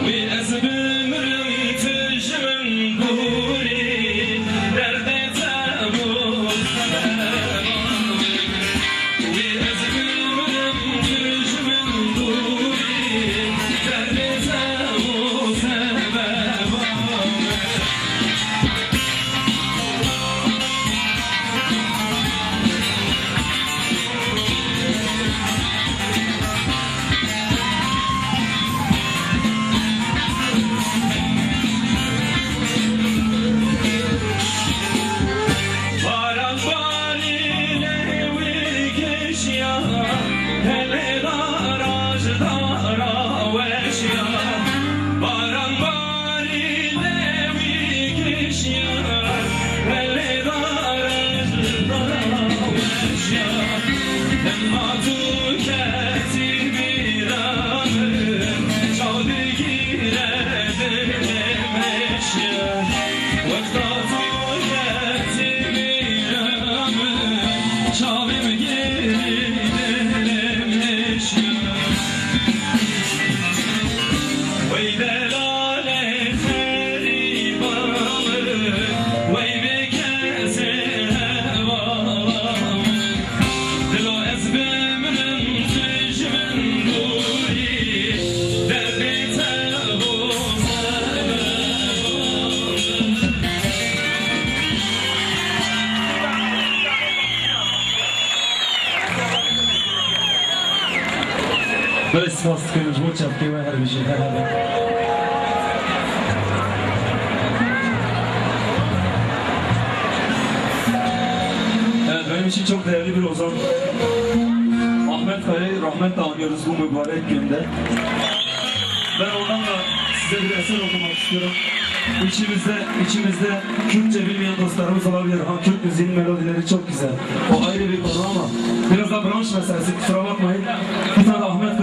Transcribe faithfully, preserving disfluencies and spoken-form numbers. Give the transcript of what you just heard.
Wî ez bimirim, tu ji min dûrî, derdê te bû sebeba min. Wî ez bimirim, tu ji min dûrî, derdê te bû sebeba min. Baran barî lê wî kişiya, helê dara ji dara weşiya. Baran barî lê wî kişiya, helê dara ji dara weşiya. Dema tu ketî bîra min, çaw digire dilê meşiya. Wexta tu ketî bîra min, çavê min girî dilê meşiya. Wey delalê xerîba min, wey bêkesê hevala min. Dilo ez bimirim, tu ji min dûrî, derdê te bû sebeba min. Belê spas dikim ji bo çepkê we, her bijî, her hebin. Evet, benim için çok değerli bir ozan Ahmet Kaya'yı rahmetle anıyoruz bu mübarek günde. Ben ondan da size bir eser okumak istiyorum. İçimizde, içimizde Kürtçe bilmeyen dostlarımız olabilir ama Kürt müziğinin melodileri çok güzel. O ayrı bir konu ama biraz da branş meselesi, kusura bakmayın. Bir tane de Ahmet